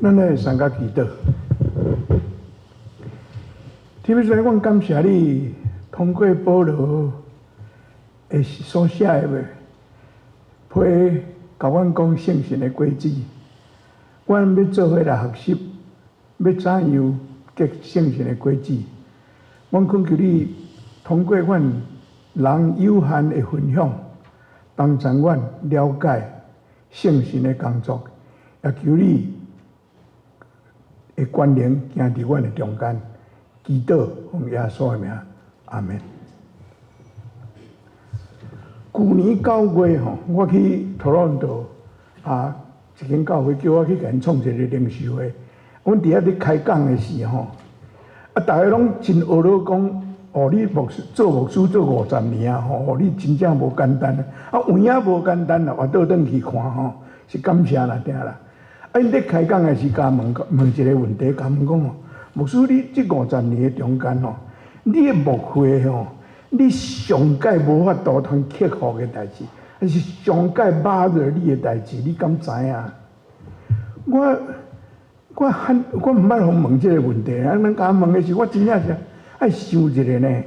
咱來三甲祈禱。天父上帝，阮感謝你，通過保羅的所寫的話，批共阮講聖神的果子。阮欲做伙來學習，欲怎樣結聖神的果子。阮懇求你，通過阮人有限的分享，幫助阮了解聖神的工作，也求你的權能行佇阮的中間，祈禱奉耶穌的名，阿門。舊年9月吼，我去多倫多啊，一間教會叫我去共𪜶創一个靈修會。阮佇遐咧開講的時吼，啊，逐家攏真呵咾講，哦，你牧師做牧師做50年啊，吼，你真正無簡單啊，有影無簡單啦，我倒轉去看吼，是感謝啦，定啦。啊，𪜶咧開講的時，共問問一个問題，共問講吼，牧師你這五十年的中間吼，你的牧會吼，你上蓋無法度通克服的代誌，還是上蓋 bother 你的代誌，你敢知影？我毋捌予問這个問題，啊，人共我問的時，我真正是愛想一下呢。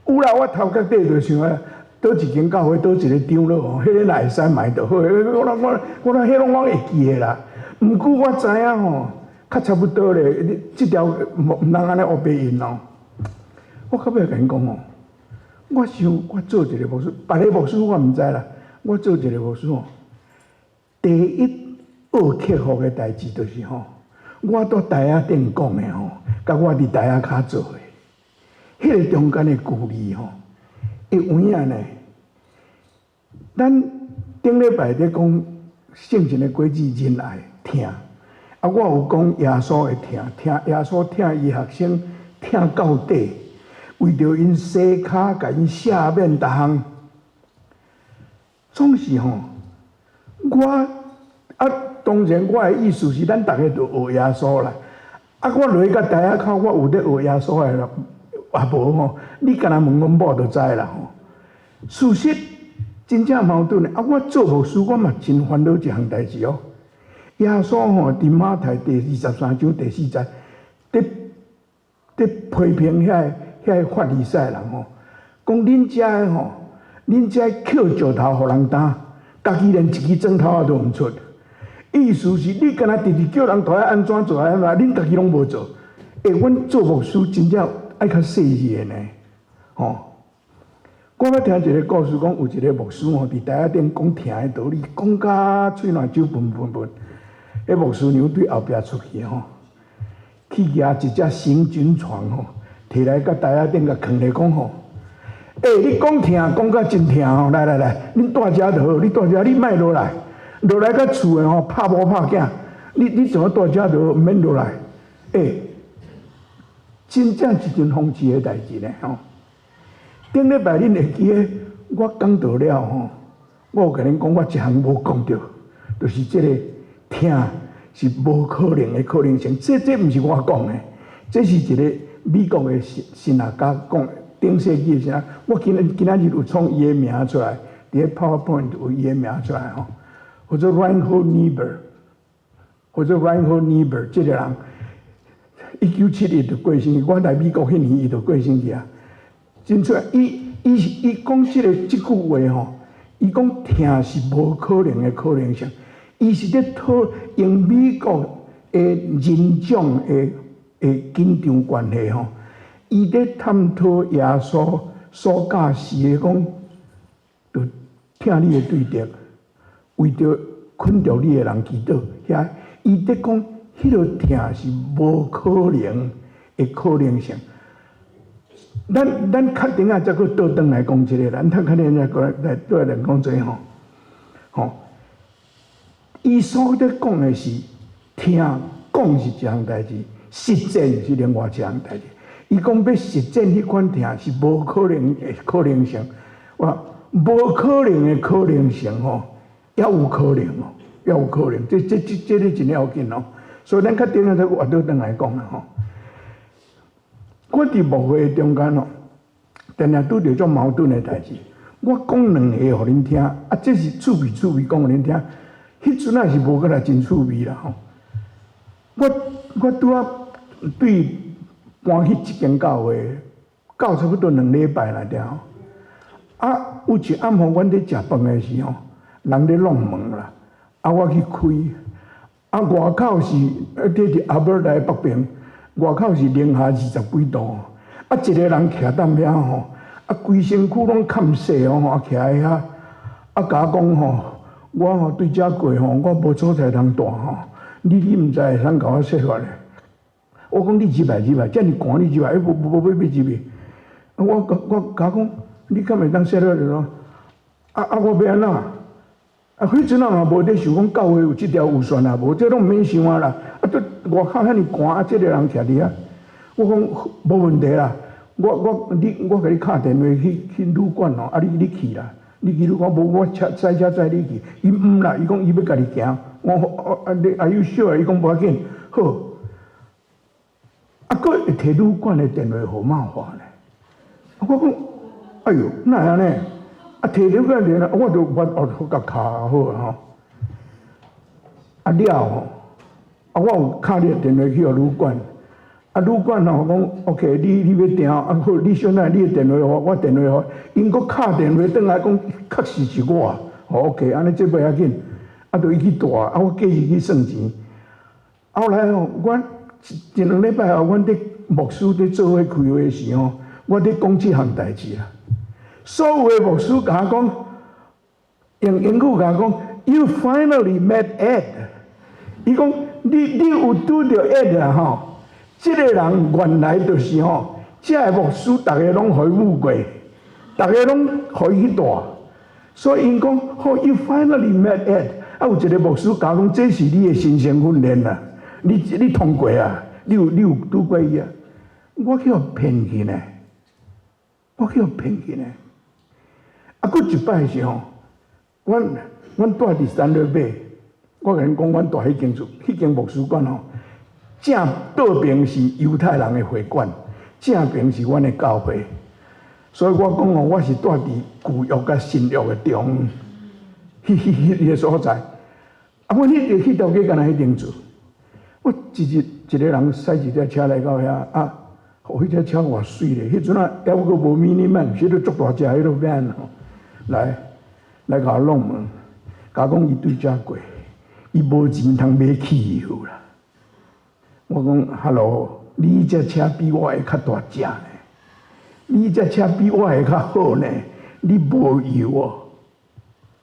有啦，我頭殼底就想啊，佗一間教會，佗一个長老吼，彼个若會使買就好。我彼攏我會記的啦。毋過我知影吼，較差不多咧，這條毋通按呢烏白用哦。我到尾共𪜶講哦，我想我做一个牧師，別个牧師我毋知啦。我做一个牧師吼，第一愛克服的代誌就是吼，我佇台仔頂講的吼，佮我佇台仔跤做的，彼个中間的距離吼，會有影呢。咱頂禮拜咧講聖神的果子仁愛疼，啊，我有講耶穌的疼，疼耶穌疼伊學生疼到底，為著𪜶洗跤，共𪜶赦免逐項，總是吼，我啊，當然我的意思是咱逐家都學耶穌啦。啊，我落去佮台仔跤，我有咧學耶穌的啦，也無吼。你干焦問阮某就知啦吼。事實真正矛盾的。啊，我做牧師，我嘛真煩惱一項代誌哦。耶穌吼，佇馬太第23章第4節，佇批評遐个法利賽人吼，講恁遮的吼，恁遮抾石頭予人擔，家己連一支磚頭仔都毋出。意思是你敢若直直叫人著愛按怎做按怎，恁家己攏無做。欸，阮做牧師真正愛較細膩的呢，吼。我捌聽一个故事，講有一个牧師吼，佇台仔頂講疼的道理，講甲喙瀾酒噴噴噴。彼牧師娘對後壁出去吼，去舉一隻行軍床吼，提來佮台仔頂共囥咧講吼。欸，你講疼講甲真疼吼，來來來，恁蹛遮就好，你蹛遮，你莫落來，落來較厝的吼，拍某拍囝，你怎啊蹛遮就好，毋免落來。欸，真正是真諷刺的代誌呢吼。頂禮拜恁會記得我講道了吼，我有共恁講，我一項無講著，就是這个疼是無可能的可能性。這毋是我講的，這是一个美國的神學家講，頂世紀的時陣，我今仔日有創伊的名出來，佇咧 PowerPoint 有伊的名出來吼，叫做 Reinhold Niebuhr，叫做 Reinhold Niebuhr 這个人，1971就過身去，我來美國彼年伊就過身去啊。真出來，伊講這句話吼，伊講疼是無可能的可能性，伊是咧討用美國的人種的緊張關係吼，伊咧探討耶穌所教示的講，就疼你的對敵，為著困著你的人祈禱，遐伊咧講彼个疼是無可能的可能性。咱較等仔才閣倒轉來講這个，咱較較等仔閣來倒來講這个吼，吼，伊所咧講的是疼講是一項代誌，實踐是另外一項代誌。伊講欲實踐彼款疼是無可能的可能性，哇，無可能的可能性吼，也有可能哦，也有可能，這個真要緊哦。所以咱較等仔才閣倒轉來講啦吼。我佇牧會中間哦，定定拄著種矛盾的代誌。我講兩个予恁聽，啊，這是趣味趣味講予恁聽。彼陣仔是無閣來真趣味啦吼。我拄仔對搬去這間教會，到差不多2禮拜啦對。啊，有一暗吼，阮佇食飯的時吼，人咧弄門啦，啊，我去開，啊，外口是，佇阿伯來北邊，外口是零下20幾度，啊，一個人徛踮遐吼，啊，規身軀攏崁雪吼，啊，徛佇遐，啊，共我講吼，我吼對遮過吼，我無所在通蹛吼，你毋知會通共我說法咧？我講你入來入來，遮爾寒你入來，無無無欲入去。我我共講，你敢會當說法就啊啊！我欲按怎？啊，彼陣仔嘛無咧想講教會有這條預算啊，無，這攏毋免想啊啦。啊，佇外口遐爾寒，啊，這個人徛佇遐，我講無問題啦。我我你我共你敲電話去去旅館吼，啊你你去啦，你去旅館無我車載車載你去。伊毋啦，伊講伊欲家己行。我講啊你 Are you sure？伊講無要緊，好。啊，閣會提旅館的電話號碼予我呢？我講，哎喲，哪會按呢？啊，提旅館電話，我就我哦，共敲好啊吼。啊了吼，啊我有敲你的電話去予旅館，啊旅館吼講，OK，你你欲訂啊好，你小等你的電話予我，我電話予𪜶閣敲電話轉來講，確實是我，好 OK，按呢這袂要緊，啊就伊去蹛，啊我繼續去算錢。後來吼，我一兩禮拜後，阮佇牧師佇做伙開會時吼，我佇講這項代誌啊。所有的牧師共我講，用英語共我講，You finally met Ed。伊講你你有拄著 Ed 啊吼，這個人原來就是吼，這个牧師逐家攏予伊誤過，逐家攏予伊去蹛，所以𪜶講，吼，You finally met Ed。啊，有一個牧師共我講，這是你的神聖訓練啊，你你通過啊，你有你有拄過伊啊，我去予騙去呢，我去予騙去呢。啊，閣一擺是吼，阮阮蹛佇 Thunder Bay，我共恁講，阮蹛彼間厝，彼間牧師館吼，正倒邊是猶太人的會館，正邊是阮的教會，所以我講吼，我是蹛佇舊約佮新約的中，彼彼彼個所在。啊，阮彼彼條街敢若彼間厝，我一日一個人駛一隻車來到遐，啊，哦，彼隻車偌媠咧，彼陣啊，猶閣無 minivan，是彼個足大隻彼個 van 吼，來來共我弄門，共我講伊對遮過，伊無錢通買汽油啦。我講，Hello，你這車比我的較大隻呢，你這車比我的較好呢，你無油哦？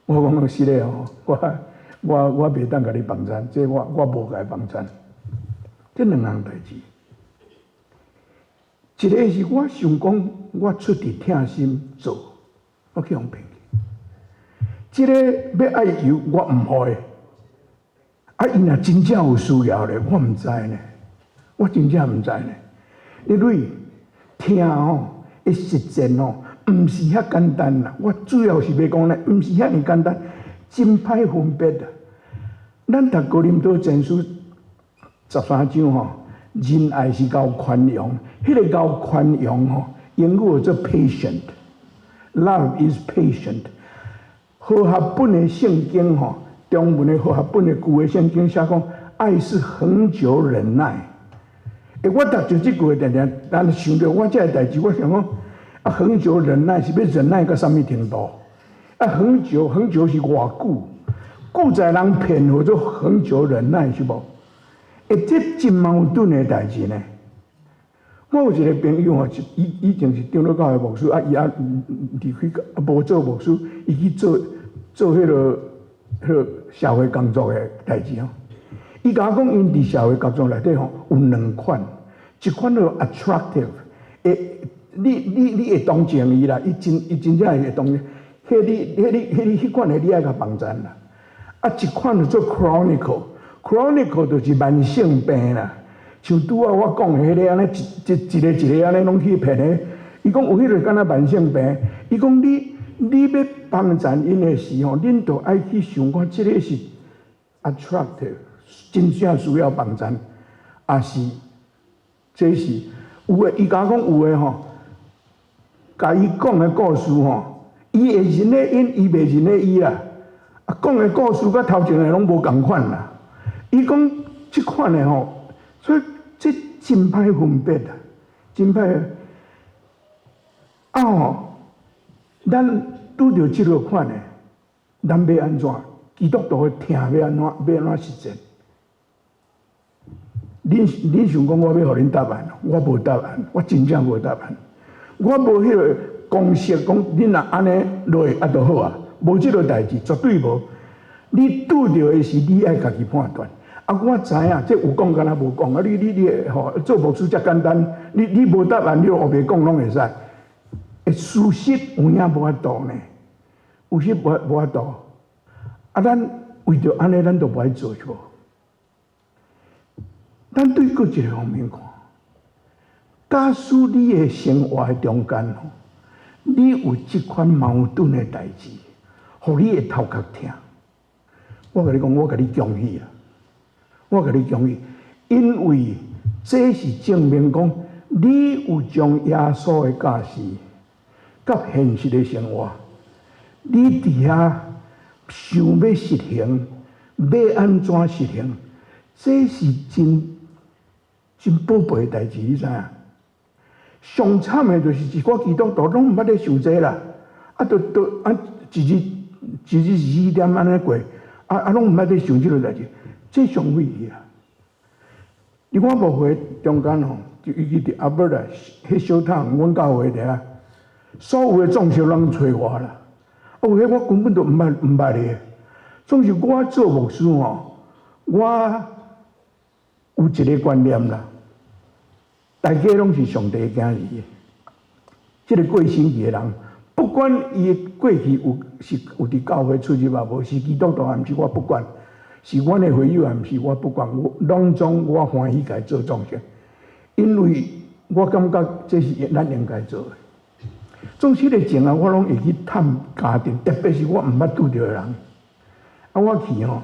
我講是咧吼，我我我袂當共你幫贊，這我我無共伊幫贊。這兩項代誌，一個是我想講，我出佇疼心做，我去予騙去。這個欲愛油，我毋予伊。啊，伊若真正有需要咧，我毋知呢，我真正毋知呢。因為疼吼，的實踐吼，毋是遐簡單啦。我主要是欲講咧，毋是遐爾簡單，真歹分別啊。咱讀哥林多前書13章吼，仁愛是夠寬容，彼個夠寬容吼，英語叫做 patient，love is patient。和合本的聖經吼，中文的和合本的舊的聖經寫講，愛是恆久忍耐。欸，我讀著這句話，定定，咱想著我這个代誌，我想講，啊，恆久忍耐是欲忍耐到啥物程度？啊，恆久恆久是偌久？久在人騙叫做恆久忍耐是無？欸，這真矛盾的代誌呢。我有一個朋友吼，以以前是長老教會牧師，啊，伊啊離開啊無做牧師，伊去做做彼個彼個社會工作的代誌吼。伊共我講，𪜶佇社會工作內底吼有兩款，一款叫 attractive，會你你你會同情伊啦，伊真伊真正會同情，彼你彼你彼你彼款的你愛共幫贊啦。啊，一款叫做 chronic，chronic 就是慢性病啦。像拄仔我講的彼个按呢一一一个一个按呢攏去騙的，伊講有彼個敢若慢性病，伊講你你欲幫贊𪜶的時候，恁就愛去想看這个是 attractive，真正需要幫贊，抑是這是有的，伊共我講有的吼，共伊講的故事吼，伊會認得𪜶，伊袂認得伊啦。啊，講的故事佮頭前的攏無仝款啦。伊講這款的吼。所以這真歹分別啊，真歹。啊吼，咱拄著這个款的，咱欲按怎？基督徒的疼欲按怎？欲按怎實踐？恁想講我欲予恁答案？我無答案，我真正無答案。我無彼个公式講，恁若按呢落啊就好啊，無這个代誌，絕對無。你拄著的是你愛家己判斷。啊，我知影，這有講敢若無講啊！你吼做牧師遮簡單，你無答案，你烏白講攏會使。欸，事實有影無法度呢？有時無法度。啊，咱為著按呢，咱就無愛做是無？咱對閣一个方面看，假使你的生活的中間吼，你有這款矛盾的代誌，予你的頭殼疼。我共你講，我共你恭喜啊！我共你恭喜，因為這是證明講你有將耶穌的教示佮現實的生活，你佇遐想欲實行，欲按怎實行，這是真真寶貝的代誌，你知影？上慘的就是一寡基督徒攏毋捌咧想這啦，啊，就就啊，一日一日24點按呢過，啊啊，攏毋捌咧想這个代誌，這上危險啊！佇我牧會中間吼，就尤其佇阿伯來，彼小桶，阮教會佇遐，所有的總是攏揣我啦。啊，有彼我根本就毋捌的。總是我做牧師吼，我有一个觀念啦，大家攏是上帝的囝兒。這个過身去的人，不管伊過去有是有佇教會出入也無，是基督徒也毋是，我不管，是阮的會友也毋是，我不管，我攏總我歡喜共伊做總結，因為我感覺這是咱應該做的。總是彼个前啊，我攏會去探家庭，特別是我毋捌拄著的人。啊，我去吼，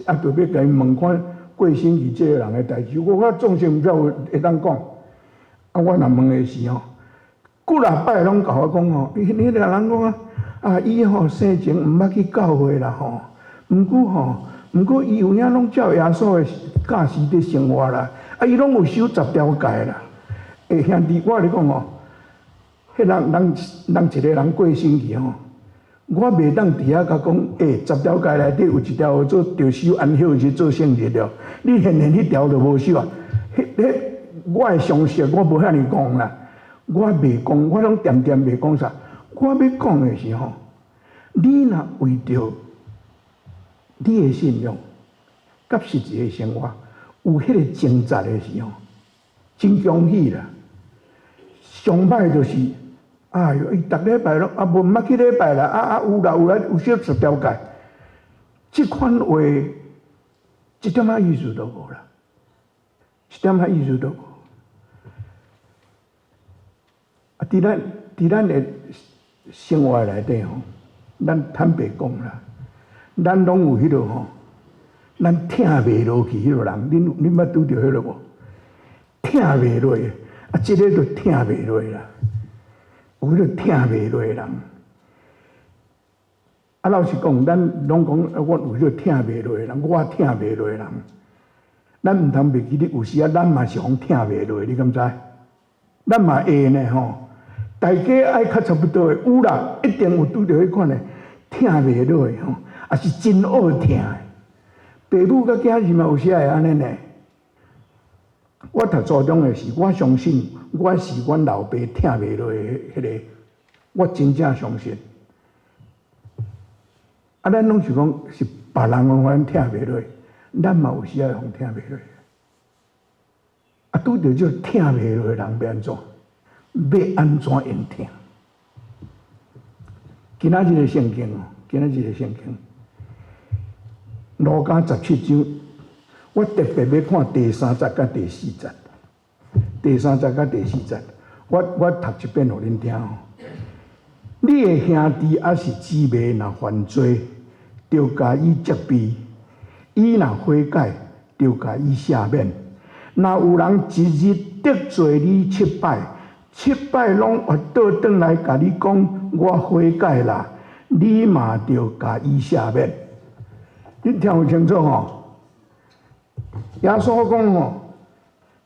啊，就欲共伊問看過身去這个人的代誌，我總是毋知有會當講。啊，我若問的時吼，幾若擺攏共我講吼，伊彼个人講啊，啊，伊吼生前毋捌去教會啦吼，毋過伊有影攏照耶穌的教示佇生活啦，啊，伊攏有守十條誡啦。欸，兄弟，我共你講吼，彼人一个人過身去吼，我袂當佇遐共講，欸，十條誡內底有一條叫做著守安息日做聖日著，你現現彼條就無守啊？彼彼我的常識我無遐爾戇啦，我袂講，我攏恬恬袂講啥。我欲講的是吼，你若為著你的信仰佮實際的生活有彼个掙扎的時候，真恭喜啦！上歹就是，哎喲，伊逐禮拜攏啊無毋捌去禮拜啦，啊啊有啦有啦，有守十條誡，這款話一點仔意思都無啦，一點仔意思都無。啊，佇咱的生活內底吼，咱坦白講啦，咱攏有彼个吼，咱疼袂落去彼个人，恁捌拄著彼个無？疼袂落，啊，這个就疼袂落啦，有彼個疼袂落的人。啊，老實講，咱攏講我有彼個疼袂落的人，我疼袂落的人，咱毋通袂記得，有時啊，咱嘛是予疼袂落，你敢知？咱嘛會呢吼。大家愛較差不多的，有啦，一定有拄著彼款的疼袂落的吼，也是真惡疼的。爸母佮囝兒嘛有時會按呢呢。我讀初中的時，我相信我是阮老爸疼袂落的彼个，我真正相信。啊，咱攏是講是別人予阮疼袂落，咱嘛有時會予疼袂落。啊，拄著這疼袂落的人欲按怎？欲按怎用疼？今仔日的聖經哦，今仔日的聖經，路加十七章，我特別欲看第三節佮第四節。第三節佮第四節，我讀一遍予恁聽哦。你的兄弟抑是姊妹若犯罪，著共伊責備；伊若悔改，著共伊赦免。若有人一日得罪你七擺，七擺攏越倒轉來共你講我悔改啦，你嘛著共伊赦免。你聽有清楚吼？耶穌講吼，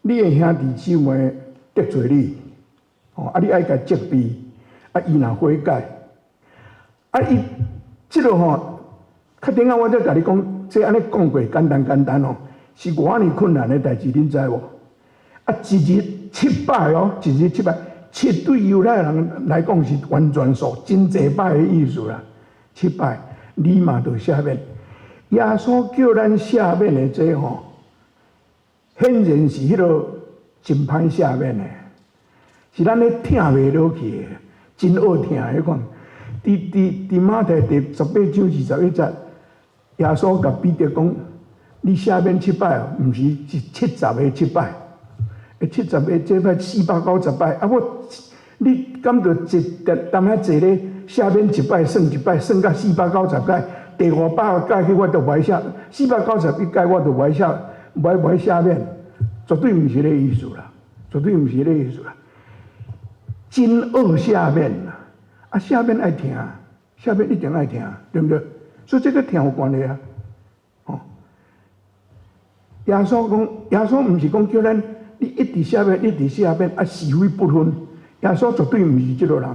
你的兄弟姊妹得罪你，吼，啊，你愛共責備，啊，伊若悔改，啊，伊這个吼，較頂仔我才共你講，這按呢講過簡單簡單哦，是偌爾困難的代誌，恁知無？啊，一日七擺哦，一日七擺，七對猶太人來講是完全數，真濟擺的意思啦。七擺，你嘛著赦免。耶穌叫咱赦免的這吼，顯然是彼个真歹赦免的，是咱咧疼袂落去的，真惡疼彼款。佇馬太第18章21節，耶穌共彼得講：你赦免七擺，毋是是七十个七擺，70个這擺490擺。啊，我你敢著一踮遐坐咧赦免一擺算一擺，算到490擺，第500擺去我都無愛赦，491擺我都無愛赦，無愛赦免，絕對毋是這个意思啦，絕對毋是這个意思啦。真惡赦免啦，啊，赦免愛疼，赦免一定愛疼，對毋對？所以這個疼有關係啊。吼，耶穌講，耶穌毋是講叫咱你一直赦免，一直赦免，啊是非不分。耶穌絕對毋是這個人，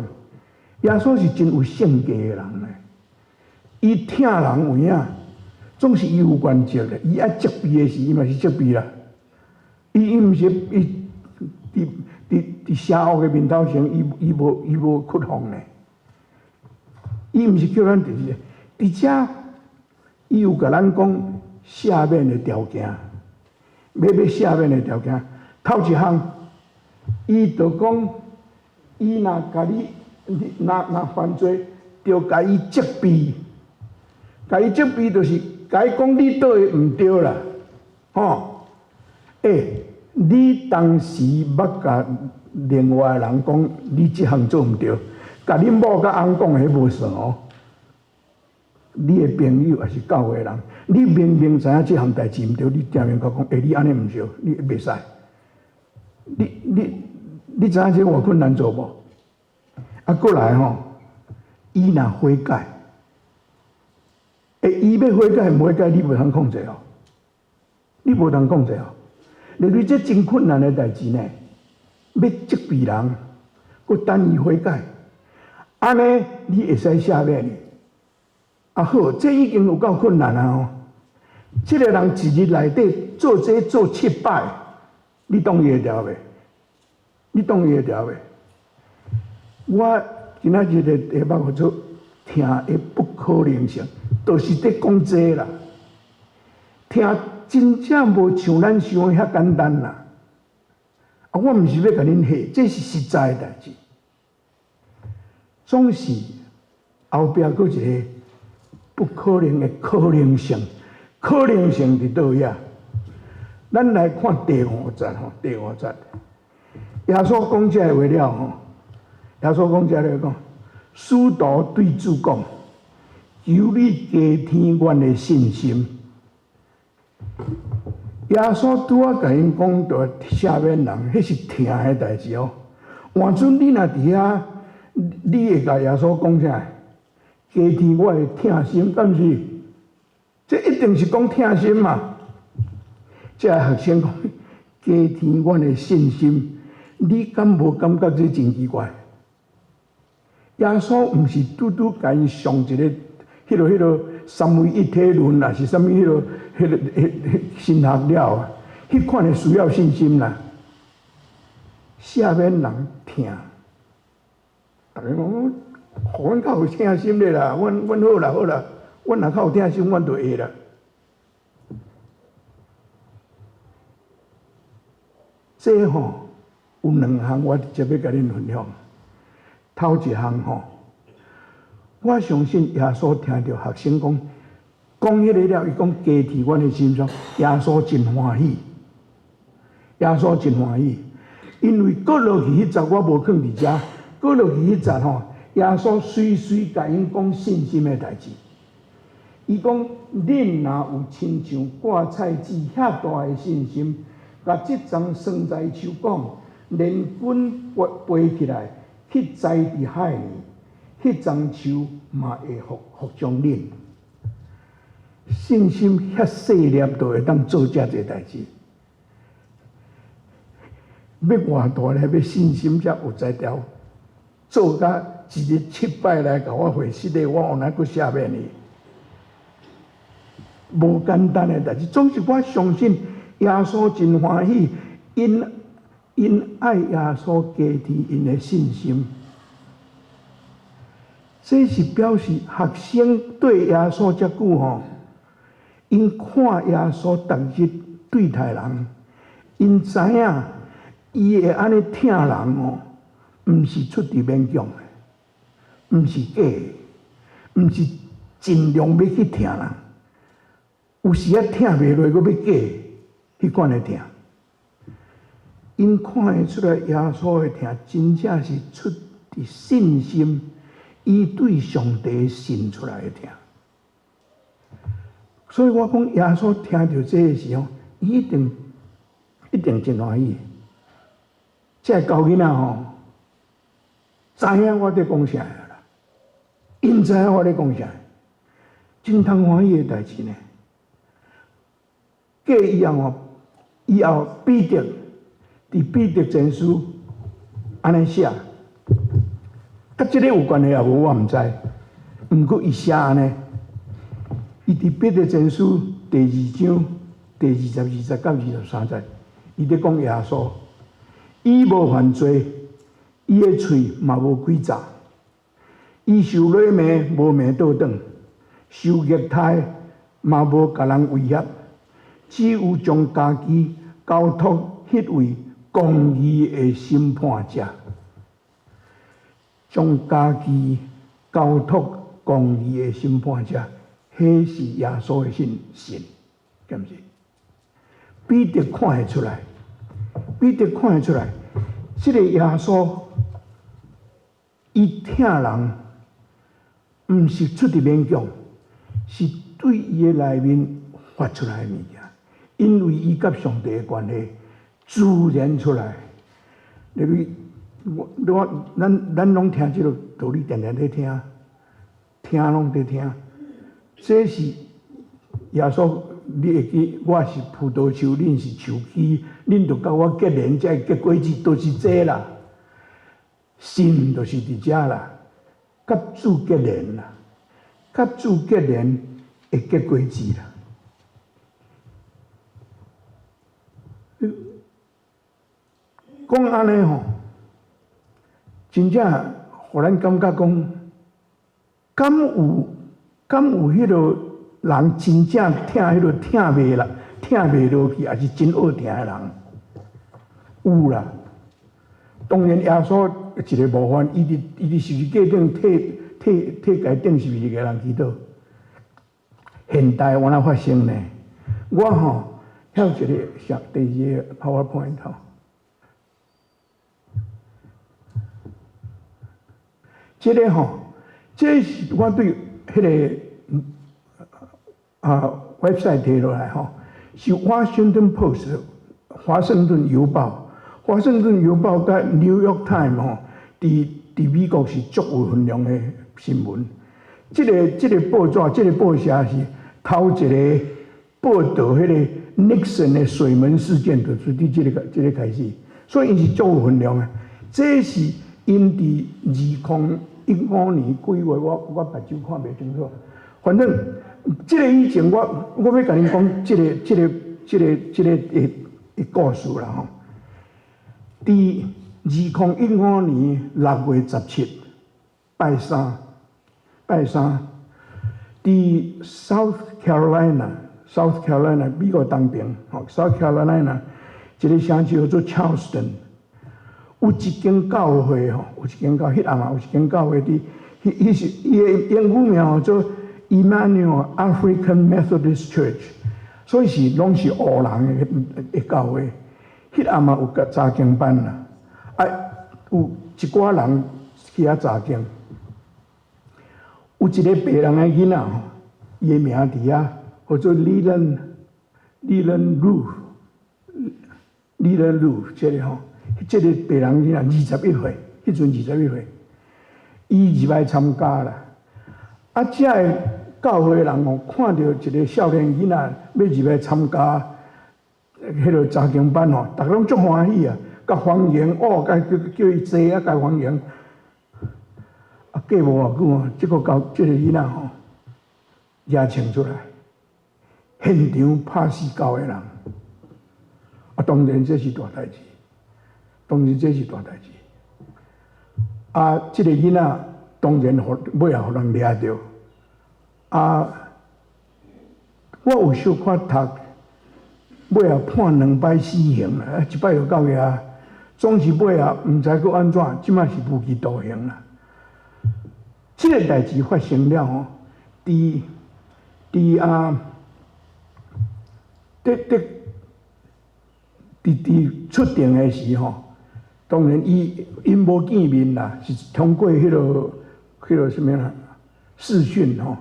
耶穌是真有性格的人咧。伊疼人有影，總是伊有原則的。伊愛責備的時，伊嘛是責備啦。伊毋是伊佇邪惡的面頭前，伊無屈服呢。伊毋是叫咱佇佇遮，伊有共咱講赦免的條件，欲赦免的條件。頭一項，伊就講，伊若共你，若犯罪，就共伊責備，共伊責備就是共伊講你佗位毋對啦，吼！欸，你當時捌共另外的人講你這項做毋對，共恁某佮翁講彼無算哦。你的朋友抑是教會人，你明明知影這項代誌毋對，你定定共講，欸，你按呢毋對，你袂使。你知影這偌困難做無？啊，過來吼，伊若悔改，欸，伊欲悔改毋悔改，你無通控制哦，你無通控制哦。例如這真困難的代誌呢，欲責備人，閣等伊悔改，按呢你會使赦免伊。啊好，這已經有夠困難啊吼！這個人一日內底做這做七擺，你擋伊會牢袂？你擋伊會牢袂？我今仔日的題目叫做疼的不可能性，就是佇講這啦。疼真正無像咱想的遐簡單啦。啊，我毋是欲共恁嚇，這是實在的代誌。總是後壁閣一個不可能的可能性，可能性佇佗位啊？咱來看第五節吼，第五節，耶穌講這个話了吼，耶穌講這个講，使徒對主講：求你加添阮的信心。耶穌拄仔共𪜶講著赦免人，彼是疼的代誌哦。換做你若佇遐，你會共耶穌講啥？加添我的疼心，敢是？這一定是講疼心嘛。這个學生講加添阮的信心，你敢無感覺這真奇怪？耶穌毋是拄拄共𪜶上一个彼个三位一體論，抑是啥物彼个神學了啊？彼款的需要信心啦。赦免人疼，逐家講，予阮較有疼心咧啦，阮好啦好啦，阮若較有疼心，阮就會啦。這吼有兩項，我直接欲共恁分享。頭一項吼，我相信耶穌聽著學生講講彼個了，伊講加添阮的心上，耶穌真歡喜，耶穌真歡喜，因為閣落去彼節我無囥佇遮，閣落去彼節吼，耶穌隨隨共𪜶講信心的代誌。伊講，恁若有親像割菜籽遐大的信心，共這叢桑棑樹講，連根拔起來去栽佇海裡，彼叢樹嘛會服從恁。信心遐細粒，就會當做遮濟代誌。欲偌大的欲信心才有才調，做甲一日七擺來共我回失禮，我有哪閣赦免伊？無簡單的代誌。總是我相信耶穌真歡喜，𪜶𪜶愛耶穌加添𪜶的信心。這是表示學生對耶穌遮久吼，𪜶看耶穌逐日對待人，𪜶知影伊會按呢疼人哦，毋是出佇勉強的，毋是假的，毋是盡量欲去疼人，有時仔疼袂落，閣欲假，彼款的疼。𪜶看會出來耶穌的疼，真正是出佇信心。伊對上帝信出來的疼，所以我講耶穌聽著這个時候，伊一定一定真歡喜。這个猴囡仔吼，知影我佇講啥啦，𪜶知影我咧講啥，真通歡喜的代誌呢。過以後吼，以後彼得佇彼得前書按呢寫。佮這个有關係抑無，我毋知。毋過伊寫按呢，伊佇彼得前書第二章第22節到23節，伊佇講耶穌，伊無犯罪，伊的喙嘛無詭詐，伊受辱罵無罵倒轉，受虐待嘛無共人威脅，只有將家己交託彼位公義的審判者。將家己交託公義的審判者，彼是耶穌的信心，敢毋是？彼得看會出來，彼得看會出來，這个耶穌，伊疼人，毋是出佇勉強，是對伊的內面發出來的物件，因為伊佮上帝的關係自然出來。你我我咱咱攏聽這个道理，定定咧聽，聽攏佇聽。這是耶穌，你會記？我是葡萄樹，恁是樹枝，恁著佮我結連，才會結果子，就是這啦。信就是佇遮啦，佮主結連啦，佮主結連會結果子啦。講按呢吼，真正予咱感覺講，敢有敢有彼个人真正疼彼个疼袂啦，疼袂落去，抑是真惡疼的人？有啦。當然耶穌一个模範，伊佇伊佇十字架頂替替替家釘十字架人祈禱。現代有哪發生呢？我吼還有一个小第二个 PowerPoint 吼。這个吼，這是我對彼个啊 website 提落來吼，是 Washington Post 華盛頓郵報，華盛頓郵報佮 New York Times 吼，佇佇美國是足有分量的新聞。這个這个報紙，這个報社是頭一个報導彼个 Nixon 的水門事件，就是佇這个這个開始，所以𪜶是足有分量的。這是𪜶佇2015年幾月，我我目睭看袂清楚。反正這个以前我我欲共恁講這个這个這个這个的的故事啦吼。佇2015年6月17，拜三，拜三，佇 South Carolina，South Carolina 美國東邊，吼 South Carolina 一个城市叫做 Charleston。有一間教會吼，有一間教，彼暗啊，有一間教會佇，彼彼是伊的英語名叫做 Emmanuel African Methodist Church，所以是攏是黑人的的教會。彼暗啊有個查經班啦，啊有一寡人去遐查經，有一个白人的囡仔吼，伊的名佇遐號做 Leland Leland Routh，Leland Routh 這个吼。這个白人囡仔21歲，彼陣21歲，伊入來參加啦。啊，這个教會人吼，看著一个少年囡仔欲入來參加彼个查經班吼，逐个攏足歡喜啊，共歡迎哦，共叫叫伊坐啊，共歡迎。啊，過無偌久哦，這个交這个囡仔吼，掠穿出來，現場拍死九个人。啊，當然這是大代誌，當然這是大代誌。啊，這个囡仔當然予尾仔予人掠著。啊，我有小可讀，尾仔判兩擺死刑啦，一擺就到遐，總是尾仔毋知閣按怎，這擺是無期徒刑啦。這个代誌發生了吼，佇佇啊，佇佇佇佇出庭的時吼，當然伊𪜶無見面啦，是通過彼个啥物啦視訊吼。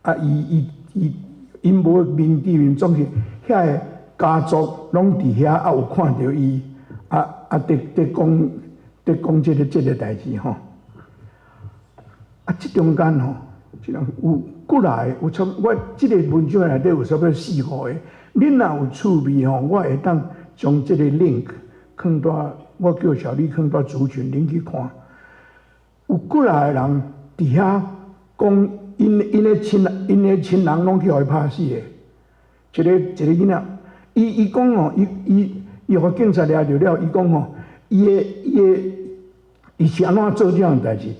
啊，伊伊伊𪜶無面對面，總是遐个家族攏佇遐，啊有看著伊，啊啊，佇佇講佇講這个代誌吼。啊，這中間吼，這人有幾若个，有差我這个文章內底有差不多四五个。恁若有趣味吼，我會當將這个 link 放佇我叫小麗放佇族群，恁去看。有幾若个人佇遐講，𪜶的親人攏去予伊拍死的。一个一个囡仔，伊伊講吼，伊伊伊予警察掠著了，伊講吼，伊的伊的伊是按怎做這項代誌？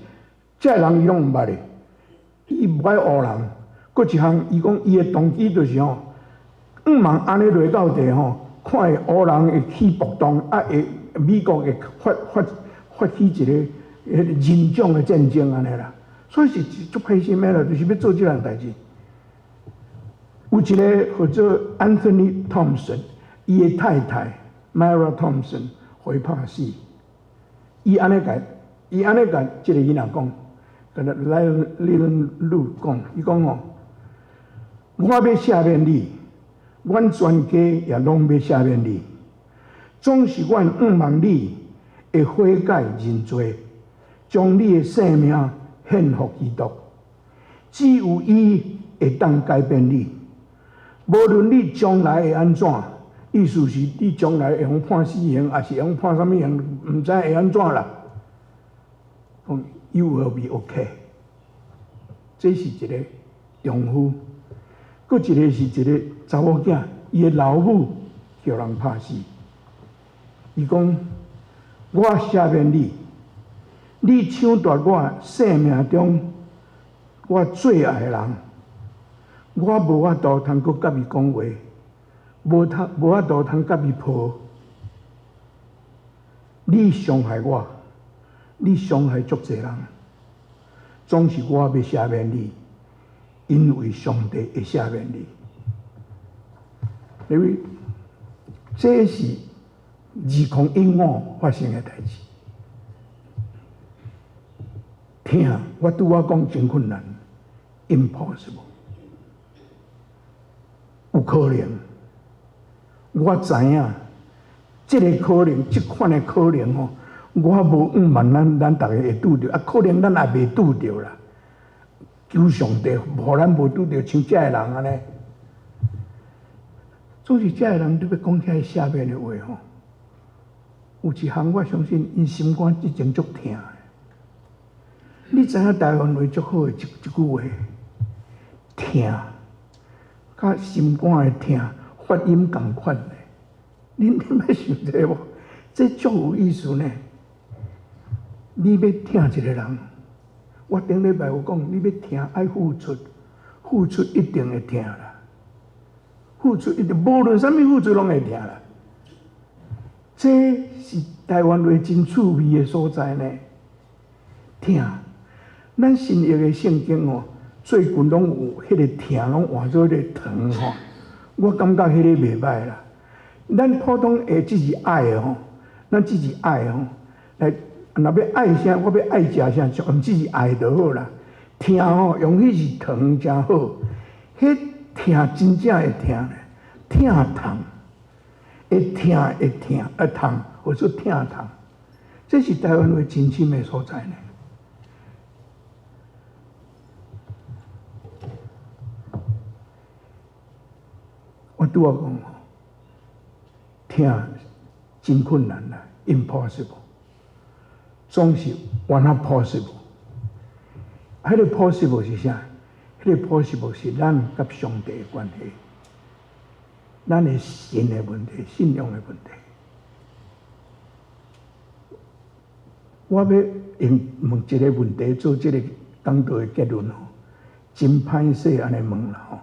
這个人伊攏毋捌的，伊無愛烏人。閣一項，伊講伊的動機就是吼，向望按呢落到地吼，看會烏人會起暴動，啊會美國會發發發起一个彼个人種的戰爭按呢啦。所以是足歹心的啦，就是欲做這項代誌。有一个叫做 Anthony Thompson，伊的太太 Myra Thompson 予伊拍死。伊按呢共，伊按呢共這个囡仔講，共 Lilian Lu 講，伊講吼，我欲赦免你，阮全家也攏欲赦免你。總是阮向望你會悔改認罪，將你的性命獻予基督。只有伊會當改變你。無論你將來會按怎，意思是你將來會予判死刑，抑是會予判啥物刑，毋知會按怎啦。講 You will be okay。這是一個丈夫，閣一個是一個查某囝，伊的老母予人拍死。伊講：我赦免你，你搶奪我生命中我最愛的人，我無法度通閣佮伊講話，無通無法度通佮伊抱。你傷害我，你傷害足濟人，總是我欲赦免你，因為上帝會赦免你。因為這是2015發生的代誌。疼，我拄仔講真困難，impossible，有可能，我知影，這个可能，這款的可能吼，我無向望咱咱逐个會拄著，啊，可能咱也袂拄著啦。求上帝，予咱無拄著像這个人按呢。總是這个人你欲講遐赦免的話吼，有一項我相信，𪜶心肝一定足疼的。你知影台灣話足好的一一句話，疼，佮心肝的疼發音仝款的。恁恁捌想這無？這足有意思呢。你欲疼一個人，我頂禮拜有講，你欲疼愛付出，付出一定會疼啦。付出一定，無論啥物付出攏會疼啦。這是台灣話真趣味的所在呢。疼，咱新約的聖經哦，最近攏有彼個疼，攏換做彼個糖吼。我感覺彼個袂䆀啦。咱普通會只是愛吼，咱只是愛吼。來，若欲愛啥，我欲愛食啥，就毋只是愛就好啦。疼吼，用彼是糖誠好，彼疼真正會疼，疼痛，會疼會疼，會痛，或者疼痛，這是台灣話真深的所在呢。我拄仔講吼，疼真困難啦， impossible，總是 one possible。彼個 possible 是啥？彼個 possible 是咱佮上帝的關係，咱的信的問題，信仰的問題。我欲用問一個問題做這個講道的結論吼，真歹勢按呢問啦吼。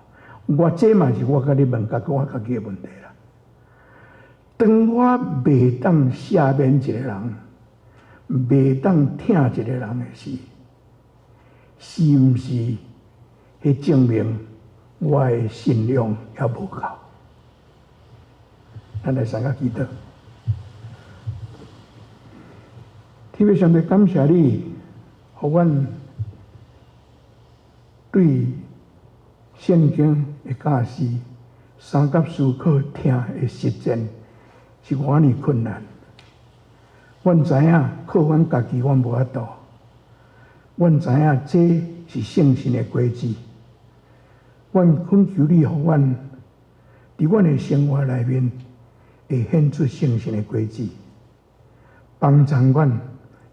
我這嘛是我共你問家我家己的問題啦。當我袂當赦免一個人，袂當疼一個人的時，是毋是彼證明我的信仰猶無夠？咱來三個祈禱。天父上帝，感謝你，予阮對聖經的教示、三及思考、疼的實踐是偌爾困難。阮知影靠阮家己，阮無法度。阮知影這是聖神的果子。阮懇求你，予阮佇阮的生活內面會顯出聖神的果子，幫助阮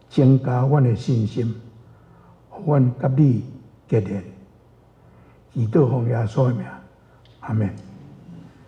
增加阮的信心，予阮佮你結連。祈禱奉耶穌的名，阿們。